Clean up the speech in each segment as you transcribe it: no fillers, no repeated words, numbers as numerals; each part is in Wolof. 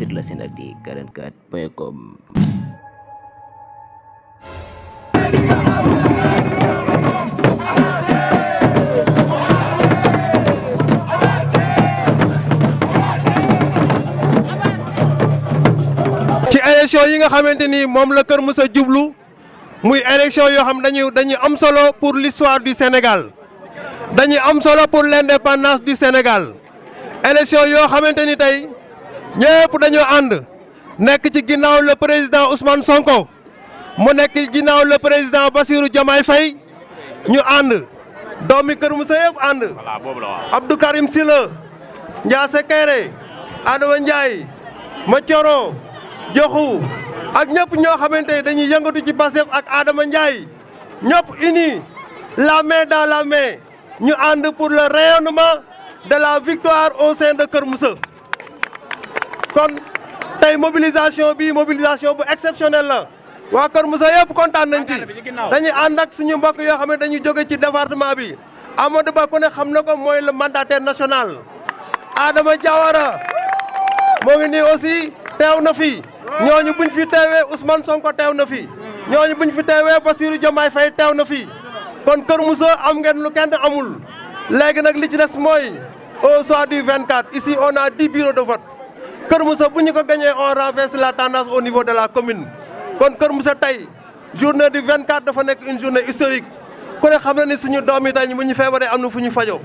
sur la Senactu 44.com. ci élection yi nga xamante ni moom la Kër Moussa jublu muy élection yoo xam dañuy am solo pour l'histoire du Sénégal dañuy am solo pour l'indépendance du Sénégal élection yoo xamante ni tey ñëpp dañoo ànd nekk ci ginnaaw le président Ousmane Sonko mu nekk ci ginnaaw le président Bassirou Diomaye Faye ñu ànd doomi Kër Moussa yëpp ànd Abdou Karim Sylla Ndiasse Kairé Adama Ndiaye Mathioro Joxu ak ñëpp ñoo xamante ne dañuy yëngatu ci Pastef ak Adama Ndiaye ñëpp unis la main dans la main ñu ànd pour le rayonnement de la victoire au sein de Kër Moussa kon tey mobilisation bi mobilisation bu exceptionnelle la waa Kër Moussa yëpp kontaan nañ ci dañuy ànd ak suñu mbokk yoo xam ne dañuy jóge ci département bi Amadou Ba ku ne xam na ko mooy le mandataire national Adama Diawara moo ngi nii aussi teew na fi ñooñu buñ fi teewee Ousmane Sonko teew na fi ñooñu buñ fi teewee Bassirou Diomaye Faye teew na fi kon Kër Moussa am ngeen lu kenn amul léegi nag li ci des mooy au soir du 24 ici on a 10 bureaux de vote Kër Moussa bu ñu ko gagné on renverse la tendance au niveau de la commune kon Kër Moussa tey journée du 24 dafa nekk une journée historique ku ne xam na ni suñu doom yi tey bu ñu feebaree am na fu ñu fajoo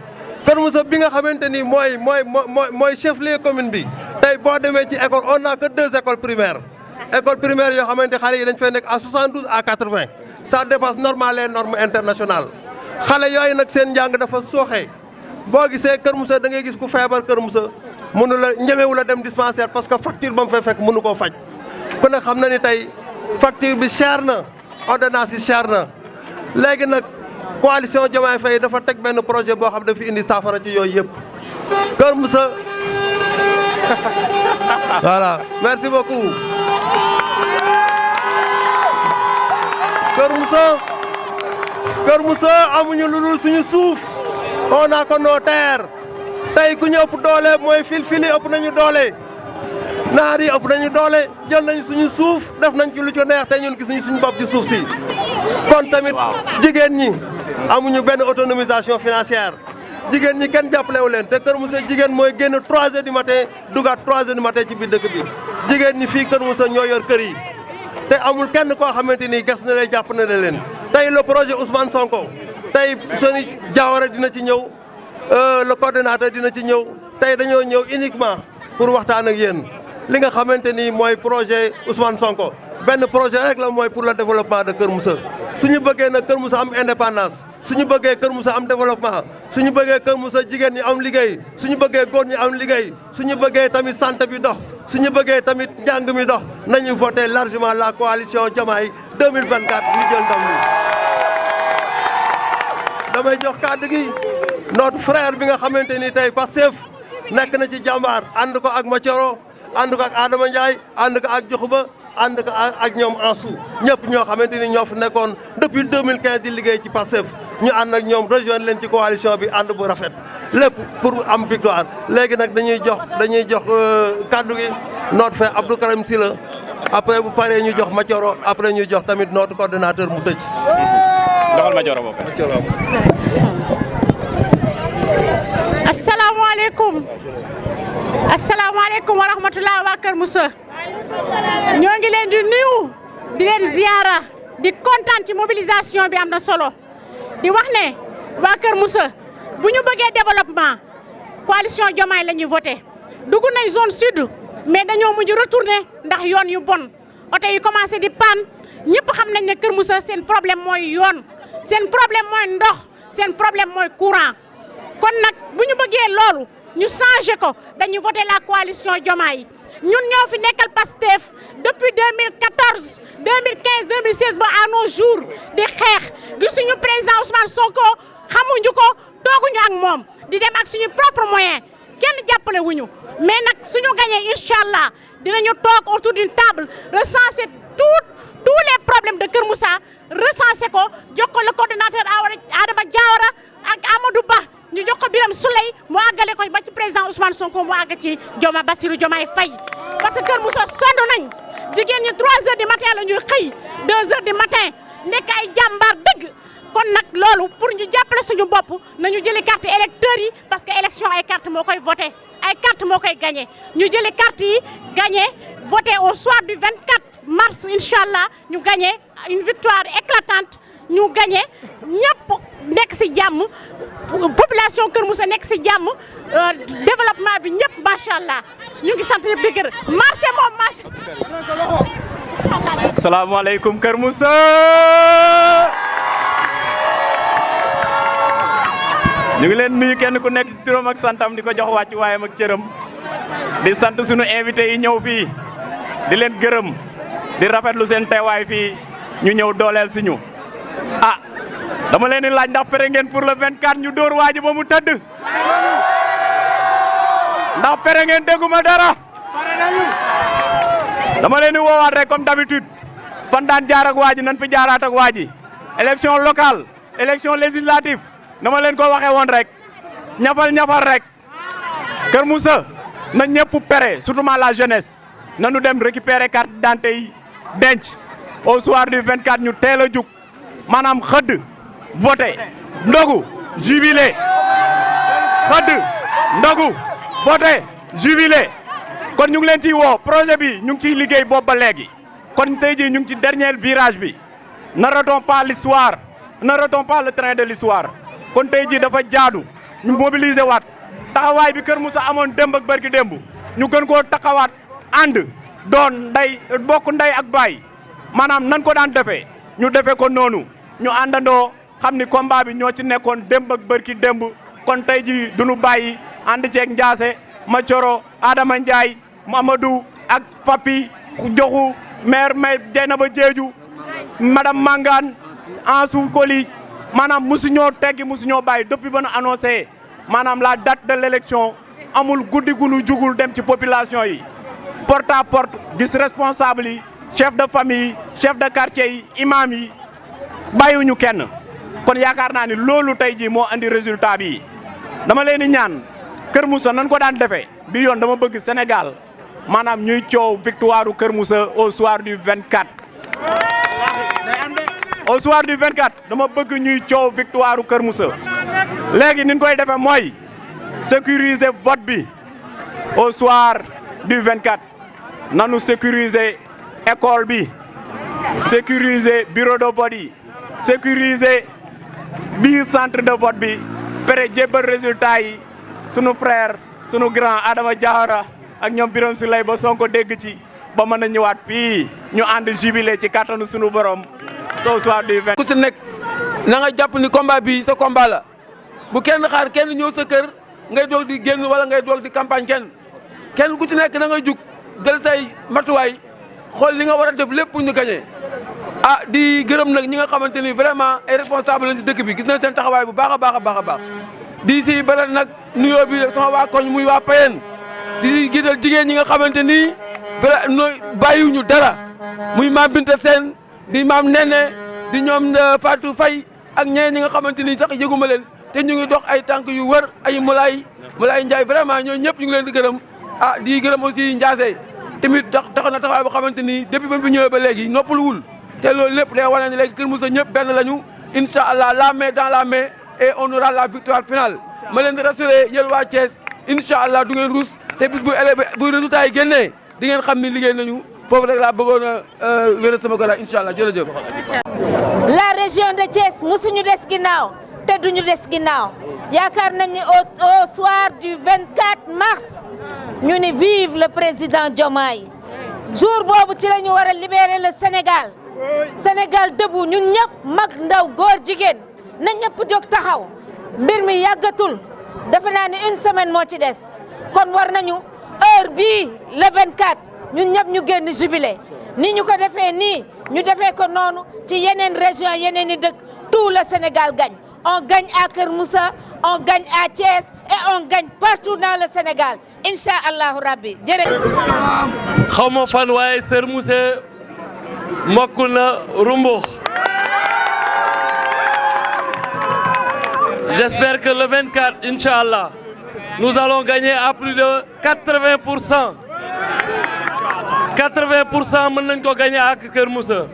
Kër Moussa bi nga xamante ni mooy chef-lieu commune bi tey boo demee ci école on n'a que 2 écoles primaires yoo xamante xale yi dañ fay nekk à 72 à 80 ça dépasse normal les normes internationales xale yooyu nag seen njàng dafa sooxee boo gisee Kër Moussa da ngay gis ku feebar Kër Moussa mënu la ñemewu la dem dispensaire parce que facture ba mu fay fekk mënu koo faj ku ne xam na ni tey facture bi cher na ordonnance yi cher na léegi nag coalition Diomaye Faye dafa teg benn projet boo xam dafa indi saafara ci yooyu yëpp Kër Moussa voilà merci beaucoup Kër Moussa amuñu lu dul suñu suuf on a ko nos terres tey ku ñu ëpp doole mooy fili ëpp nañu doole naar yi ëpp nañu doole jël nañu suñu suuf def nañ ci lu ci neex tey ñun gis nañu suñu bopp ci suuf si kon tamit jigéen ñi amuñu benn autonomisation financière jigéen ñi kenn jàppalewu leen te Kër Moussa jigéen mooy génn 3 heures du matin dugaat 3 heures du matin ci biir dëkk bi jigéen ñi fii Kër Moussa ñoo yor kër yi te amul kenn koo xamante ni gas na leen jàpp na leen tey le projet Ousmane Sonko tey Soni Diawara dina ci ñëw le coordonnateur dina ci ñëw tey dañoo ñëw uniquement pour waxtaan ak yéen li nga xamante ni mooy projet Ousmane Sonko benn projet rek la mooy pour le développement de Kër Moussa suñu bëggee nag Kër Moussa am indépendance suñu bëggee Kër Moussa am développement suñu bëggee Kër Moussa jigéen ñi am liggéey suñu bëggee góor ñi am liggéey suñu bëggee tamit santé bi dox suñu bëggee tamit njàng mi dox nañu voté largement la coalition Diomaye 2024 ñu jël ndam li damay jox kàddu gi notre frère bi nga xamante ni tey Pastef nekk na ci jàmbaar ànd ko ak Mathioro ànd ko ak Adama Ndiaye ànd ko ak Joxuba ànd ko ak ñoom Ansou ñëpp ñoo xamante ni ñoo fi nekkoon depuis 2015 di liggéey ci Pastef ñu ànd ak ñoom rejoindre leen ci coalition bi ànd bu rafet lépp pour am victoire léegi nag dañuy jox kàddu gi notre frère Abdou Karim Sylla après bu paree ñu jox Mathioro après ñu jox tamit notre coordonnateur mu tëj. doxal Mathioro boobu. asalaamaaleykum wa rahmatulah waa Kër Moussa ñoo ngi leen di nuyu di leen ziara di kontaan ci mobilisation bi am na solo di wax ne waa Kër Moussa bu ñu bëggee développement coalition Diomaye la ñuy voté dugg nañ zone sud mais dañoo mujj retourné ndax yoon yu bon oto yi commencé di panne ñëpp xam nañ ne Kër Moussa seen problème mooy yoon seen problème mooy ndox seen problème mooy courant kon nag bu ñu bëggee loolu ñu changé ko dañuy voté la coalition Diomaye ñun ñoo fi nekkal Pastef depuis 2014 2015 2016 ba à nos jours di xeex gi suñu président Ousmane Sonko xamuñu ko tooguñu ak moom di dem ak suñu propre moyen kenn jàppale wuñu mais nag suñu gagné incha allah dinañu toog autour d'une table recenser tous les problèmes de Kër Moussa recenser ko jox ko le coordonnateur Adama Diawara ak Amadou Ba ñu jox ko Birame Souleye mu àggale ko ba ci président Ousmane Sonko mu àgg ci Bassirou Diomaye Faye parce que Kër Moussa sonn nañ jigéen ñi 3 heures du matin la ñuy xëy 2 heures du matin nekk ay jàmbaar dëgg kon nag loolu pour ñu jàppale suñu bopp nañu jëli carte électeurs yi parce que élection ay carte moo koy voté ay carte moo koy gagné ñu jëli carte yi gagné voté au soir du 24 mars inchallah ñu gagné une victoire éclatante ñu gagné ñëpp nekk ci jàmm population Kër Moussa nekk ci jàmm développement bi ñëpp macha allah ñu ngi sant yëpp di gërëm marché moom marché. asalaamaaleykum Kër Moussa. ñu ngi leen nuyu kenn ku nekk turam ak santam di ko jox wàcc waayam ak cëram di sant sunu invité yi ñëw fii di leen gërëm di rafetlu seen teewaay fii ñu ñëw dooleel si ñu ah dama leen di laaj ndax pare ngeen pour le 24 ñu dóor waa ji ba mu tëdd ndax pare ngeen dégguma dara dama leen di woowaat rek comme d'habitude fan daan jaar ak waa ji nan fi jaaraat ak waa ji élection locale élection législative dama leen ko waxee woon rek ñafal rek Kër Moussa na ñëpp pere surtout la jeunesse nanu dem récupérer carte d'identité yi denc au soir du 24 ñu teel a jug maanaam xëdd voté ndogu jubilé xëdd ndogu voté jubilé kon ñu ngi leen ciy woo projet bi ñu ngi ciy liggéey boobu ba léegi kon tey jii ñu ngi ci dernier virage bi ne ratons pas l'histoire ne ratons pas le train de l'histoire kon tey jii dafa jaadu ñu mobiliser waat taxawaay bi Kër Moussa amoon démb ak barki démb ñu gën koo taxawaat ànd doon nday bokk nday ak baay maanaam nan ko daan defee ñu defee ko noonu ñu àndandoo xam ni combat bi ñoo ci nekkoon démb ak barki démb kon tey jii duñu bàyyi ànd ceeg Ndiassé Mathioro Adama Ndiaye Mamadou ak Papi Joxu maire may Dieynaba Diédhiou madame Mangane Ansou Koli maanaam musuñoo teggi musuñoo bàyyi depuis ba nu annoncé maanaam la date de l'élection amul guddi gu nu jugul dem ci population yi porte à porte gis responsable yi chef de famille chef de quartier yi imam yi bàyyiwuñu kenn kon yaakaar naa ni loolu tey jii moo andi résultat bi dama leen di ñaan Kër Moussa nan ko daan defee bi yoon dama bëgg Sénégal maanaam ñuy coow victoire u Kër Moussa au soir du 24. au soir du 24 dama bëgg ñuy coow victoire u Kër Moussa léegi ni ñu koy defee mooy sécuriser vote bi au soir du 24 nanu sécuriser école bi sécuriser bureau de vote yi sécuriser biir centre de vote bi pare jébbal résultat yi sunu frère sunu grand Adama Diawara ak ñoom Birame Souleye ba Sonko dégg ci ba mën a ñëwaat fii ñu ànd jubilé ci kattanu sunu borom au soir du 20. ku si nekk na nga jàpp ni combat bi sa combat la bu kenn xaar kenn ñëw sa kër ngay doog di génn wala ngay doog di campagne kenn ku ci nekk na nga jug jël say matuwaay xool li nga war a def lépp pour ñu gagné ah di gërëm nag ñi nga xamante ni vraiment ay responsable lañ si dëkk bi gis nañ seen taxawaay bu baax a baax di si beral nag nuyoo bi sama waa koñ muy waa Payen di gidal jigéen ñi nga xamante ni bàyyiwuñu dara muy maam Binta Sène di maam Nene di ñoom Fatou Faye ak ñeneen ñi nga xamante ni sax yëguma leen te ñu ngi dox ay tànk yu wër ay Moulay Ndiaye vraiment ñoo ñëpp ñu ngi leen di gërëm ah di gërëm aussi Ndiassé tamit tax na taxawaay boo xamante ni depuis ba mu ñëwee ba léegi noppaluwul te loolu lépp day wane ne léegi Kër Moussa ñëpp benn lañu incha allah la main dans la main et on aura la victoire finale ma leen di rassuré yéen waa Thiès incha allah du ngeen ruus te bis bu résultat yi génnee di ngeen xam ni liggéey nañu foofu rek laa bëggoon a wéral sama gora incha allah jërëjëf. La région de Thiès musuñu des ginnaaw te duñu des ginnaaw yaakaar nañ ni au soir du 24 mars ñu ni vive le président Diomaye jour boobu ci la ñu war a libérer le Sénégal debout ñun ñëpp mag ndaw góor jigéen na ñëpp jóg taxaw mbir mi yàggatul defe naa ni une semaine moo ci des kon war nañu heure bii le 24 ñun ñëpp ñu génn jubilé ni ñu ko defee nii ñu defee ko noonu ci yeneen région yeneen i dëkk tout le Sénégal gagne on gagne à Kër Moussa on gagne à Thiès et on gagne partout dans le Sénégal incha allahu rabbi jërëjëf. xaw ma fan waaye Kër Moussa mokk na rumbux. J'espère que le 24 inchallah nous allons gagner à plus de 80%. 80% mën nañ ko gagner à Keur Moussa.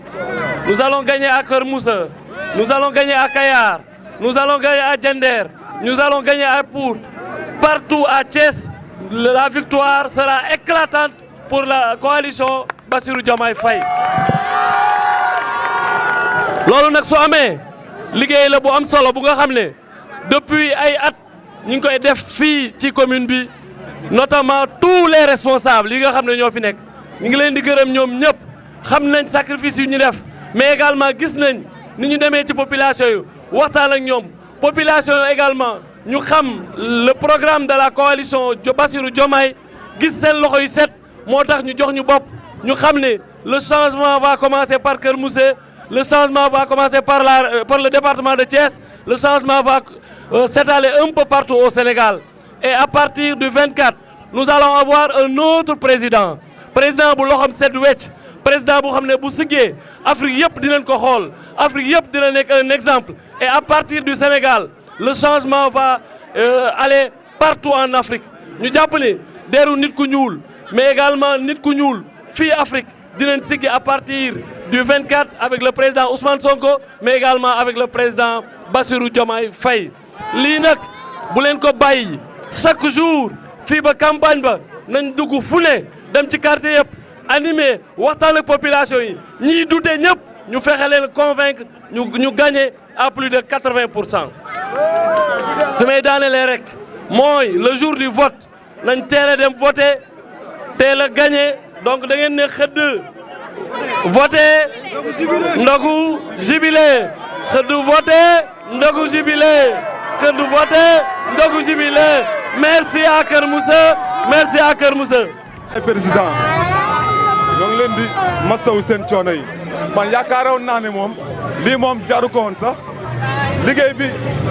Nous allons gagner à Keur Moussa. Nous allons gagner à Kayar. Nous allons gagner à Diender. Nous allons gagner à Pout. Partout à Thiès, la victoire sera éclatante pour la coalition Bassirou Diomaye Faye. Loolu nag su amee liggéey la bu am solo bu nga xam ne depuis ay at ñu ngi koy def fii ci commune bi notamment tous les responsables yi nga xam ne ñoo fi nekk ñu ngi leen di gërëm ñoom ñëpp xam nañ sacrifice yu ñu def mais également gis nañ ni ñu demee ci population yu waxtaan ak ñoom population également ñu xam le programme de la coalition Bassirou Diomaye gis seen loxo yu set moo tax ñu jox ñu bopp ñu xam ne le changement va commencer par Keur Moussa. Le changement va commencer par le département de Thiès. Le changement va s'étaler un peu partout au Sénégal. Et à partir du 24, nous allons avoir un autre président. Président bu loxam set wecc. Président bu xam ne bu siggee Afrique yëpp dinañ ko xool. Afrique yëpp dina nekk un exemple. Et à partir du Sénégal, le changement va aller partout en Afrique. Ñu jàpp ne deru nit ku ñuul mais également nit ku ñuul fii Afrique dinañ siggi à partir du 24 avec le président Ousmane Sonko mais également avec le président Bassirou Diomaye Faye. lii nag bu leen ko bàyyi chaque jour fii ba campagne ba nañ dugg fu ne dem ci quartier yëpp animé waxtaan ak population yi ñiy dute ñëpp ñu fexe leen convaincre ñu gagné à plus de 80%. fi may daanelee rek mooy le jour du vote nañ teel a dem voter teel a gagné donc da ngeen ne xëdd voter ndogu jubilé xëdd voter ndogu jubilé xëdd voter ndogu jubilé. Merci à Keur Moussa, merci à Keur Moussa. Président ñoo ngi leen di masawu seen coono yi man yaakaaroon naa ne moom lii moom jaru ko woon sax liggéey bi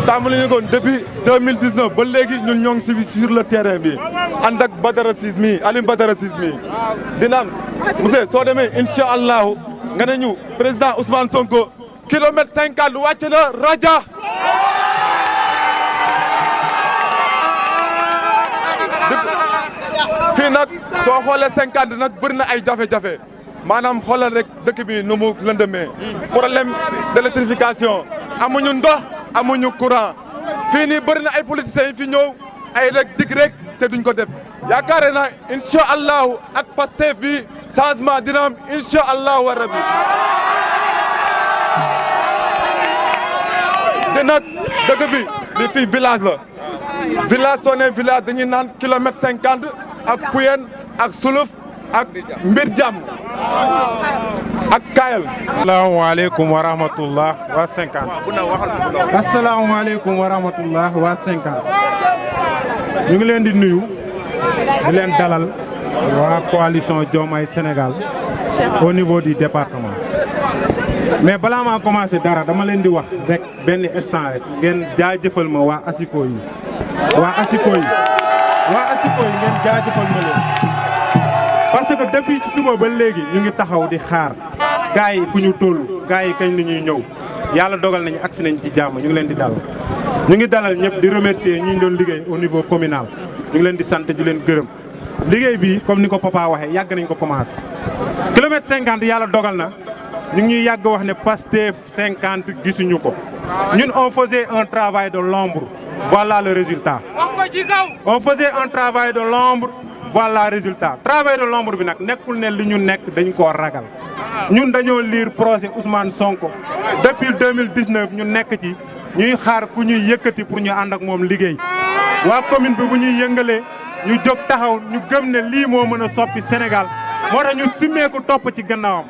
tàmbali ñu ko depuis 2019 ba léegi ñun ñoo ngi si sur le terrain bi ànd ak Badara Ciss mi Alioune Badara Ciss mi di naan monsieur soo demee incha allahu nga ne ñu président Ousmane Sonko kilomètre 50 wàcc na raja. fii nag soo xoolee 50 nag bëri na ay jafe-jafe maanaam xoolal rek dëkk bi nu mu lëndëmee problème d'électrification amuñu ndox amuñu courant fii nii bëri na ay politiciens yi fi ñëw ay rek dig rek te duñ ko def yaakaar naa incha allahu ak Pastef bi changement dina am incha allahu rabbi te nag dëkk bi li fii village la village soo nee village dañuy naan kilomètre 50 ak Puyen ak Suluf ak Mbir Jàmm ak Kayal. asalaamaaleykum wa rahmatullah waa 50. asalaamaaleykum wa rahmatullah waa 50. ñu ngi leen di nuyu di leen dalal waa coalition Diomaye Sénégal au niveau du département. mais balaa maa commencé dara dama leen di wax rek benn instant rek ngeen jaajëfal ma waa asiko yi waa asiko yi ngeen jaajëfal ma leen parce que depuis ci suba ba léegi ñu ngi taxaw di xaar gars yi fu ñu toll gars yi kañ la ñuy ñëw yàlla dogal nañu agsi nañ ci jàmm ñu ngi leen di dalal ñu ngi dalal ñëpp di remercier ñi ñu doon liggéey au niveau communal ñu ngi leen di sant di leen gërëm liggéey bi comme ni ko papa waxee yàgg nañ ko commencé kilomètre 50 yàlla dogal na ñu ngi ñuy yàgg wax ne Pastef 50 gisuñu ko ñun on faisait un travail de l'ombre voilà le résultat on faisait un travail de l'ombre voilà le résultat travail de l'ombre bi nag nekkul ne li ñu nekk dañ koo ragal ñun dañoo lire projet Ousmane Sonko depuis 2019 ñu nekk ci ñuy xaar ku ñuy yëkkati pour ñu ànd ak moom liggéey waa commune bi bu ñuy yëngalee ñu jóg taxaw ñu gëm ne lii moo mën a soppi Sénégal moo tax ñu simmeeku topp ci gannaawam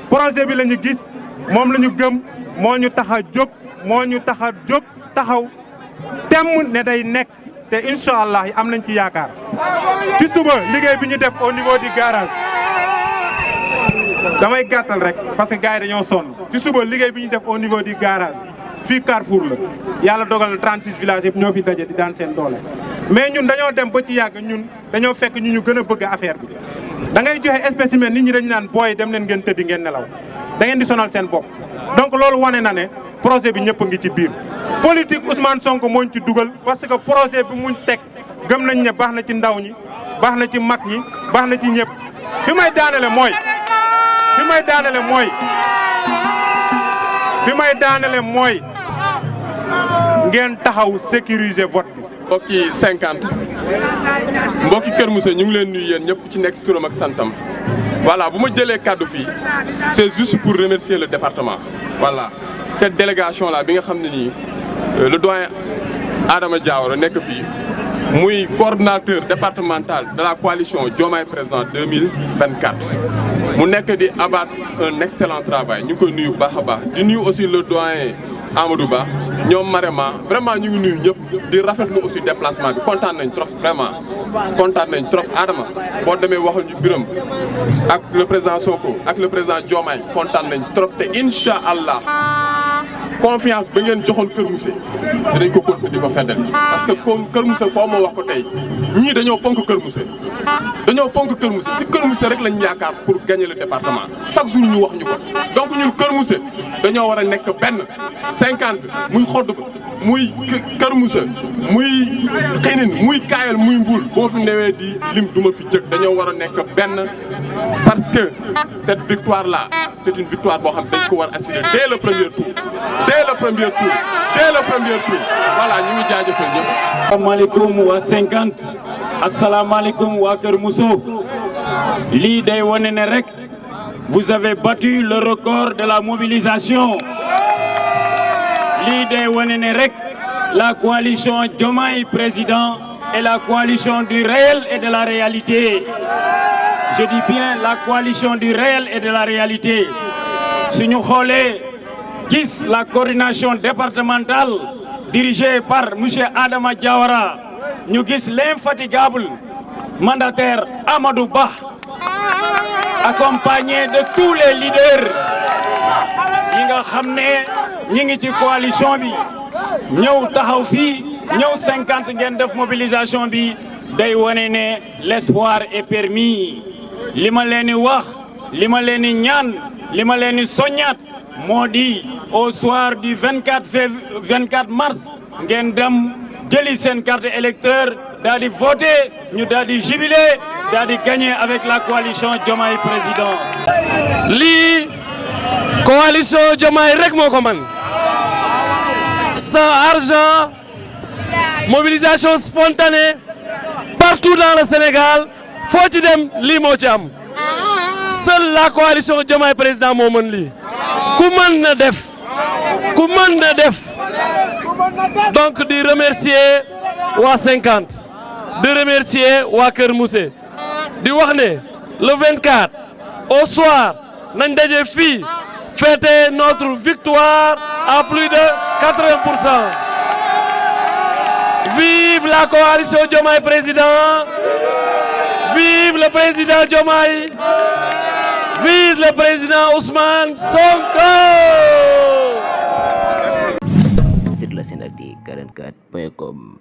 projet bi la ñu gis moom la ñu gëm moo ñu tax a jóg moo ñu tax a jóg taxaw temm ne day nekk te incha allah am nañ ci yaakaar ci suba liggéey bi ñu def au niveau du garage damay gàttal rek parce que gars yi dañoo sonn ci suba liggéey bi ñu def au niveau du garage fii Carrefour la yàlla dogal na 36 villages yëpp ñoo fi daje di daan seen doole mais ñun dañoo dem ba ci yàgg ñun dañoo fekk ñu gën a bëgg affaire bi da ngay joxe spécimen nit ñi dañu naan booy dem leen ngeen tëddi ngeen nelaw da ngeen di sonal seen bopp donc loolu wane na ne projet bi ñëpp a ngi ci biir politique Ousmane Sonko mooñ ci dugal parce que projet bi muñ teg gëm nañ ne baax na ci ndaw ñi baax na ci mag ñi baax na ci ñëpp fi may daanele mooy ngeen taxaw sécuriser vote bi. mbokki 50 mbokki Kër Moussa ñu ngi leen nuyu yéen ñëpp ci nekk ci turam ak santam voilà bu ma jëlee kàddu fii c'est juste pour remercier le département. voilà cette délégation là bi nga xam ne nii le doyen Adama Diawara nekk fii muy coordonnateur départemental de la coalition Diomaye Président 2024 mu nekk di abattre un excellent travail ñu ngi koy nuyu bu baax a baax di nuyu aussi le doyen Amadou Ba ñoom Marema vraiment ñu ngi nuyu ñëpp di rafetlu aussi déplacement bi kontaan nañ trop vraiment kontaan nañ trop Adama boo demee waxal ñu Biram ak le président Sonko ak le président Diomaye kontaan nañ trop te incha allah confiance ba ngeen joxoon Kër Moussa dinañ ko continuer di ko feddali parce que Kër Moussa foo ma wax ko tey ñii dañoo fonk Kër Moussa si Kër Moussa rek lañ yaakaar pour gagner le département chaque jour ñu wax ñu ko donc ñun Kër Moussa dañoo war a nekk benn 50 muy xodd ko muy Kër Moussa muy xinin muy kaayal muy mbuul boo fi newee di lim duma fi jëkk dañoo war a nekk benn parce que cette victoire là c'est une victoire boo xam dañ ko war assurer dès le premier tour voilà ñu ngi jaajëfal ñëpp. asalaamaaleykum waa 50 asalaamaaleykum waa Kër Moussa lii day wane ne rek vous avez battu le record de la mobilisation lii day wane ne rek la coalition Diomaye Président est la coalition du réel et de la réalité. Je dis bien la coalition du réel et de la réalité. Suñu xoolee gis la coordination départementale dirigée par monsieur Adama Diawara ñu gis l'infatigable mandataire Amadou Ba accompagné de tous les leaders yi nga xam ne ñi ngi ci coalition bi ñëw taxaw fii ñëw 50 ngeen def mobilisation bi day wane ne l'espoir est permis li ma leen di wax li ma leen di ñaan li ma leen di soññaat moo di au soir du 24 mars ngeen dem jëli seen carte électeur daal di voter ñu daal di jubiler daal di gagner avec la coalition Diomaye Président. lii coalition Diomaye rek moo ko man sans argent mobilisation spontanée partout dans le Sénégal foo ci dem lii moo ci am seule la coalition Diomaye Président moo mën lii ku mën na def donc di remercier waa 50 di remercier waa Kër Moussa di wax ne le 24 au soir nañ daje fii fêter notre victoire à plus de 80%. Vive la coalition Diomaye Président, vive le président Diomaye, vive le président Ousmane Sonko. Sur la Senactu 44.com